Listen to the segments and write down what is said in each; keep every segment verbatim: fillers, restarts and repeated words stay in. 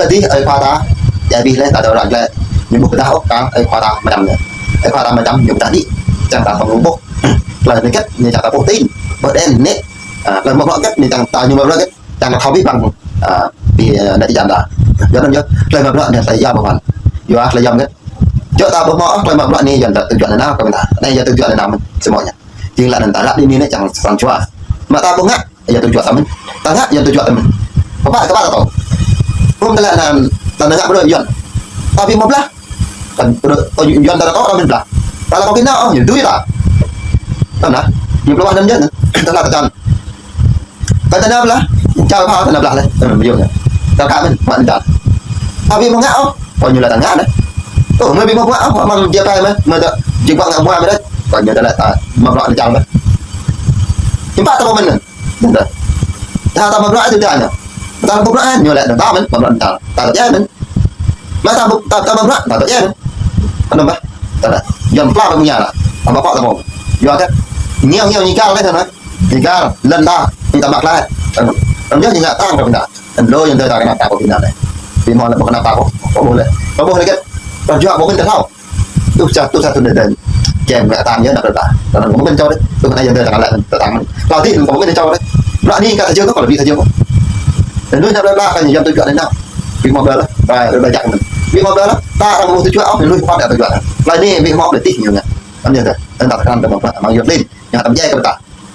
Tơdơi ơi khua ta, djai abih lĕ ta dŏ ră glĕ. Ñu ƀu pơdah ôh kơ ơi khua ta mơdăm anai. Ơi khua ta mơdăm ñu pơdah đĭ. Čang ta tong ƀuh. Tơlơi anai hơget, ñu čang ta ƀuh tin. Ƀuh đen anai. A, tơlơi mă bruă hơget, ñu čang ta ñu mă bruă hơget. Čang ta thâo abih bang, a, abih, a, anai ti čang ta. Yua anŭn yơh, tơlơi mă bruă anai tơlơi yom ƀu hăn. Yua tơlơi yom hơget. Čŏk ta ƀu hmâo ôh tơlơi mă bruă anai, Yuan ta tơjuă anai nao kơ ƀing ta. Anai Yuan tơjuă anai nao mơ̆n, semuanya. Jing laih anŭn ta ră đĭ anai čang srăng jua. Mă ta ƀu ngă, Yuan tơjuă ta mơ̆n. Ta ngă, Yuan tơjuă ta mơ̆n. Pơpă, pơpă ta tŏ. Ƀu tơlơi anŭn, ta ngă bruă Yuan. Ta ƀu hmâo blah. Kan, ơ, Yuan ta tŏ, ta mơ̆n blah. Ta lăi kâo kơ nao, ơ, ñu dưi ta. Tơdah, ñu pơluah anŭn yơh, ta lăi ta čang. Kơ ta nao blah, čang pha ta nao blah lĕ. Ơ, ƀu yơh. Ta kơ mơ̆n, mă anŭn čang. Ta ƀu hmâo ngă ôh, kơ ñu lăi ta ngă anai. Ơ, mơi ƀu hmâo ngă ôh, mơ̆ng jia pai mơi, mơi ta, jing ƀuh ngă hmua mơi đôč. Kơ ñu ta lăi ta, mă bruă anŭn čang mơi. Hiư̆m pă ta ƀu mơ̆n anŭn. Dah. Dah ta mă bruă tui dah ñu. Ta mă bruă ñu lăi dah ta mơ̆n, mă bruă dah. Ta djai mơ̆n. Mă ta ƀu, ta, ta mă bruă, ta djai mơ̆n. Anŭn ƀă. Ta dah. Yuan pla ƀu ñu lăi. Ta mă bruă ta ƀu. Yua kơ. Ngiao, ngiao ñu kal lĕ ta anai. Ñu kal, lŏn ta. Ñu ta mă klai. Anŭn. Anŭn yơh ñu ngă tang kơ ƀing ta. Anŭn lô Yuan ta kơnăp ta kơ ƀing ta anai. Ƀu hmâo lăi ƀu kơnăp ta kơ. Ƀu ƀuh lĕ. Ƀu ƀuh lĕ kơ. Ta juă ƀu mơ̆n ta thâo. Tŭ ča, tŭ ča tŭ anai dơ̆ng. Čem ngă tang yơh anăp plơi pla. Tơnăng ƀu mơ̆n čô dêh. Tŭ anai Yuan ta ngă lăi tơtang mơ̆n. Klâo tih ƀu mơ̆n čô dêh. Bruă anai kơ ta jơ̆ kơ, kơ lăi ta jơ̆ kơ. Anŭn anăp plơi pla kơ Yuan tơjuă anai nao. Ƀu hmâo ƀơi lăi. Ƀơi, ƀơi jak mơ̆n. Ƀu hmâo ƀơi lăi. Ta arăng ƀu tơjuă ôh, anŭn lui pơpă ta tơjuă. Klâo anai ƀu hmâo ƀơi tih ñu ngă. Anŭn yơh ta. Anŭn ta kơnang ta mă bruă. Amăng Yuan klin. Ñu hăt tơm jai kơ ta.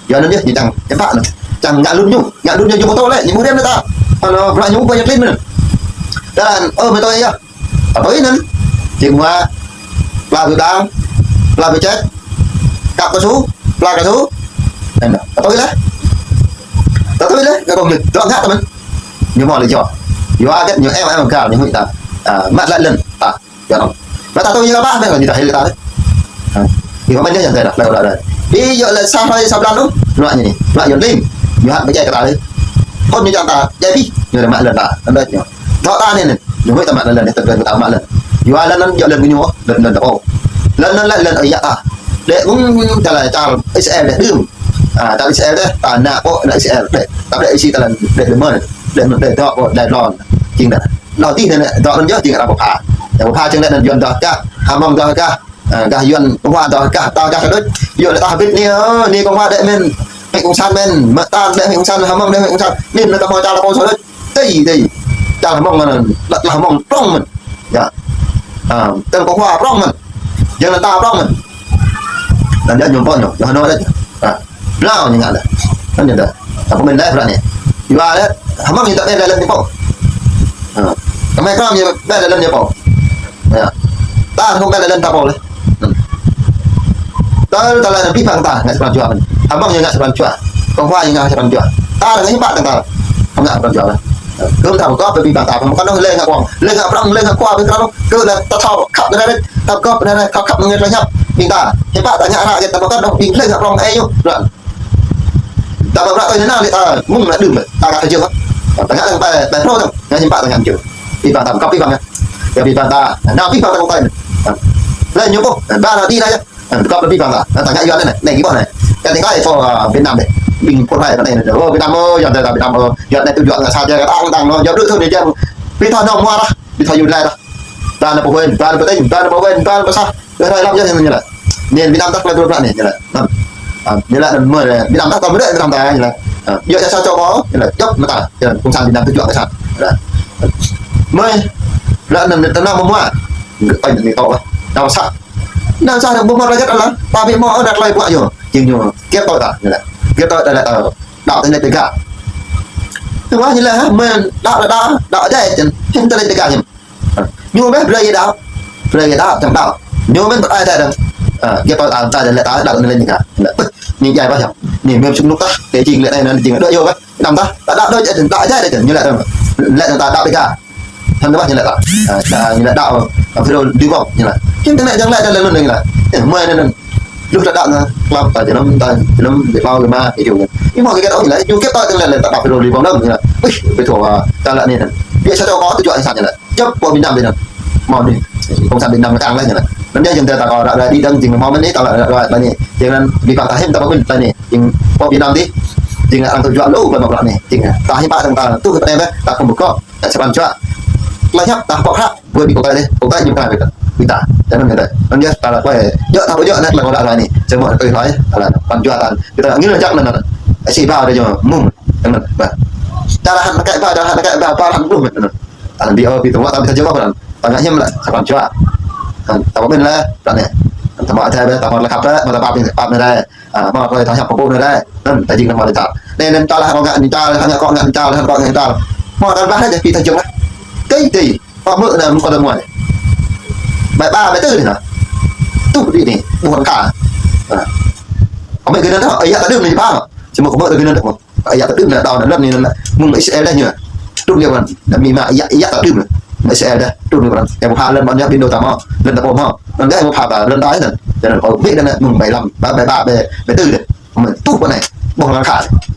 Yua anŭn yơh, ñu čang, hiư̆m pă anŭn. Čang ngă lŭn ñu, ngă lŭn ñu, ñu pơtô lĕ, ñu ƀu rem lĕ ta. Anŭn, bruă ñu ƀu pơñu klin mơ̆n. Dan, ơ, mơi tui yơh. Pơtui anŭn. Jing hmua, pla ƀu blang, pla ƀu ček, kăp kơsu, pla kơsu. Anŭn, pơtui lĕ. Pơtui lĕ, kơ kông lĕ, dŏ ngă ta mơ̆n. Ñu hmâo lĕ yơh. Yua hơget ñu ĕm ĕm găl ñu huĭ ta. A, mă lăi lŏn ta. Yua anŭn. Mă ta tui ñu kơ ƀah mơ̆n, ñu ta hil ta. Ha. Ñu mơ̆n ñu yang ta dah, lăi dah. Ih, yua lĕ sa hrơi sa blan anŭn. Bruă ñu anai. Bruă Yuan klin. Ñu hăt ƀu djai kơ ta lĕ. Khŏm ñu čang ta, djai abih. Ñu lĕ mă lŏn ta. Anŭn ñu. Dŏ ta anai anai. Ñu huĭ ta mă lŏn, lĕ ta ƀu mă lŏn. Yua lŏn anŭn, yua lŏn ñu, lŏn, lŏn ta pô. Lŏn anŭn lĕ lŏn ơi yă ta. Đĕ ƀung ta lăi čar Israel đĕ đưm. A, čar Israel đĕ, ta ană pô, ană Israel đĕ. Ta đĕ isi ta lŏn đĕ đưm mơ̆n. Đĕ, đĕ dŏ pô, đĕ lŏn. Jing ta. Lŏn tih anai, dŏ anŭn yơh jing arăng pơpha. Arăng pơpha jing lĕ anŭn Yuan dŏ gah, Hmông dŏ gah, a, gah Yuan Cộng hòa dŏ gah, ta gah kơ đôč. Yua lĕ ta hơbĭt anai, ơ, anai Cộng hòa đĕ mơ̆n, pĕk cộng sản mơ̆n, mă ta đĕ pĕk cộng sản, Hmông đĕ pĕk cộng sản. Anai anŭn ta hmâo čar ta pô sô đôč. Tui, tui. Čar Hmông anŭn, lăi, lăi Hmông prŏng mơ̆n. Yơh. A, tơl Cộng hòa prŏng mơ̆n. Jing lĕ ta prŏng mơ̆n. Anŭn yơh ñu pô ñu, yơh anŭn đôč. A. Blâo ñu ngă lĕ. Anŭn yơh dah. Ta pơmĭn lĕ bruă anai. Yua lĕ, Hmông ñu ta ƀĕ lĕ lŏn ñu pô. Ha. Kơmơi Krông ñu ƀĕ lĕ lŏn ñu pô. Yơh. Ta hmâo ƀĕ lĕ lŏn ta pô lĕ. Hmm. Tơl ta lăi anŭn abih bang ta ngă sa pran jua mơ̆n. Hmông ñu ngă sa pran jua. Cộng hòa ñu ngă sa pran jua. Ta arăng hiư̆m pă tơ̆ng ta. Hmông ngă sa pran jua lĕ. Kơ ta pơgop abih bang ta, hmâo kơ anŭn lĕ ngă prŏng. Lĕ ngă prŏng, lĕ ngă khua, abih bang ta. Kơ lĕ ta thâo khăp anai đôč. Ta pơgop anai, khăp khăp mơ̆ng lĕ hiăp. Ƀing ta. Hiư̆m pă ta ngă ră, ta pơgop anŭn, ƀing lĕ ngă prŏng ơi ñu. Ră. Ta ƀu ră tui anŭn lĕ ta mơ̆ng anai đưm lĕ. Ta ka thâo jơ̆. Ta ngă tơ̆ng pai, pai phrâo tơ̆ng. Ngă hiư̆m pă ta ngă jơ̆. Abih bang ta, kơ abih bang yơh. Kơ abih bang ta. Anŭn abih bang ta kơ ta. Lĕ ñu pô. Ba anai đĭ anai yơh. Kơ abih bang ta. Ta ngă Yuan anai. Anai gih ƀuh anai. Kơ tơ̆ng kơ pô, a, Việt Nam đĕ. Ƀing phun hai anai. Ơ, Việt Nam ơi, Yuan ta Việt Nam ơi. Yuan anai tơjuă ngă sa jai kơ ta tang tang anŭn. Yua ƀrư̆ thun anai jai. Ƀing ta nong hmua dah. Ƀing ta Yuan laih dah. Ba anai pô Huen, ba anai pô Tênh, ba anai pô Wen, ba anai pô Sa. Ơ, hrơi lăm yơh ñu lăi. Anai Việt Nam ta tơlơi bruă anai ñu lăi. Anŭn. A, ñu lăi anŭn mơi, Việt Nam ta tơlơi mơdrĕ Việt Nam ta ñu lăi. A, yua sa čô pô, ñu lăi. Djŏp mơta, ñu lăi. Cộng sản Việt Nam tơjuă ngă sa. Ñu lăi. Mơi, lăi anŭn tơnăm mơmua. Gơ̆ pai ñu tŏ. Anăm sa. Anăm sa anŭn ƀu hmâo tơlơi hơget lăng. Ta ƀu hmâo anŭn tơlơi bruă ñu. Jing ñu. Kiăp tŏ ta, ñu lăi. Kiăp tŏ ta lăi, a, đaŏ tơlơi tơgah. Tơguah ñu lăi, ha, mơi đaŏ, đaŏ, đaŏ djai, jing. Hĭ tơlơi tơgah ñu. Ñu mơ̆n brơi yơh đaŏ. Brơi yơh đaŏ, čang đaŏ. Ñu mơ̆n pơai ta dơ̆ng. A, gơ̆ pơai ta, ta lĕ ta, đaŏ anŭn lĕ ñu ka. Ñu djai ƀă yơh. Ñu mơ̆n sung nuk ta, kơ jing lĕ anai, anŭn jing đaŏ yơh ƀă. Anăm ta, ta đaŏ đôč, ta đaŏ djai đôč, ñu lĕ đaŏ. Lĕ ta đaŏ tơgah. Hăng ta ƀă ñu lĕ ta. A, ta ñu lĕ đaŏ, a, Phi Rô Lưu Vong, ñu lĕ. Hĭ tơlơi jing lĕ ta lĕ anŭn ñu lĕ. Ơ, mơi anŭn anŭn. Lu ta đaŏ anŭn, klăm ta jơnum, ta jơnum, ƀu ƀlâo kơ mă, kơ jung. Ñu hmâo kơ gơ̆ ôh ñu lĕ, ñu kiăp tŏ tơ̆ng lĕ, lĕ ta đaŏ Phi Rô Lưu Vong đơ̆ng, ñu lĕ. Ui, ƀu thâo, a, ta lĕ anai anŭn. Ƀiă sa čô kâo tơjuă ngă sa ñu lĕ. Djŏp pô Việt Nam đĕ anŭn. Mơ̆n anai. Cộng sản Việt Nam ngă tang lĕ ñu lĕ. Anŭn yơh jing ta kâo ră ruai đĭ đơ̆ng jing mơ̆n anai ta lĕ ră ruai anai. Jing anŭn abih bang ta hĭ ta pơmĭn anai. Jing pô Việt Nam đĭ. Jing arăng tơjuă lu ƀơi mă bruă anai. Jing ta hĭ pă tơ̆ng ta tŭ kơ pơtê ƀĕ ta khŏm pơgop. Sa pran jua. Tơlơi hiăp ta pŏk hră, ƀu ƀĭ kơ tơlơi dih, kơ tơlơi ñu kơnai ƀĕ kơ. Ƀĭ ta, tơlơi anŭn ñu tơlơi. Anŭn yơh, ta lăi kơ, djơ̆ ta ƀu djơ̆ anai, tơlơi kơ đa đa anai. Čơmơ̆ kơ tơlơi, ta lăi pran jua ta. Kita ngă lĕ jak anŭn anŭn. Isi ba đa ñu mơ̆ng. Anŭn, ba. Ta lăi hăng kơ ba, ta lăi hăng kơ ba, ba hăng mơ̆ng anŭn. Ta lăi ƀĭ ơ, ƀĭ tơlơi ta ƀĭ ta jơ̆ ba anŭn. Ta ngă hiam lĕ, sa pran jua. Anŭn, ta ƀu ƀĭ lĕ, ta anai. Ta mă thai ƀĕ, ta mă lăi khăp ƀĕ, mă ta pap, pap anai rai. A, mă kơ ta hiăp pơpŭ anai rai. Anŭn, ta jing ta mă lăi čar. Anai, anŭn čar lăi hăng kơ ngă, anŭn čar lăi hăng kơ ngă, anŭn čar lăi hăng kơ ngă, anŭn čar. Mă kơ ba lĕ, ƀĭ ta jơ̆ lĕ. Tui, tui. Pơmơ̆ anai mơ̆ng kơ ta muai. Bai ba, bai tui anai. Tui đĭ anai, ƀu hăng ka. A. Kơ mơ̆ gơnang ta, ơi yă ta đưm anai ba. Čơmơ̆ kơ mơ̆ ta gơnang ta. Ơi yă ta đưm anai, đao anai, lŏn anai, anai. Mơ̆ng Israel đa ñu. Trŭn kơ pran. Anai mĭ ma, ơi yă, ơi yă ta đưm anai. Mơ̆ng Israel đa. Trŭn kơ pran. Ơi ƀu pha lŏn ƀôn ñu ƀing đô ta mơ̆. Lŏn ta pô mơ̆. Anŭn kơ ơi ƀu pha ba, lŏn đai anŭn. Čơnăn kơ ƀĭ đa anai, mơ̆ng bai lăm, ba, bai ba, bai, bai tui đa. Mơ̆n tuh pơ anai, ƀuh lăng khă.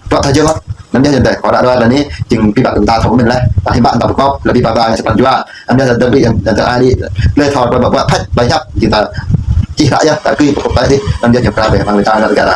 Bruă ta jơ̆ hă. Anŭn yơh jơ̆n tơlơi, kơ đa đa anai, jing pi ƀă tơlơi ta thâo mơ̆n lĕ. Ta hiư̆m pă ta pơkŏp, lĕ pi ƀă ƀă, sa pran jua. Anŭn yơh tơlơi, tơlơi, tơlơi, lĕ thâo ƀă ƀă ƀă phat, ƀă hiăp, jing ta čih hră yơh, ta kơ pơkŏp ta dih. Anŭn yơh ñu kra ƀĕ, mơ̆ng ta anŭn gah ta.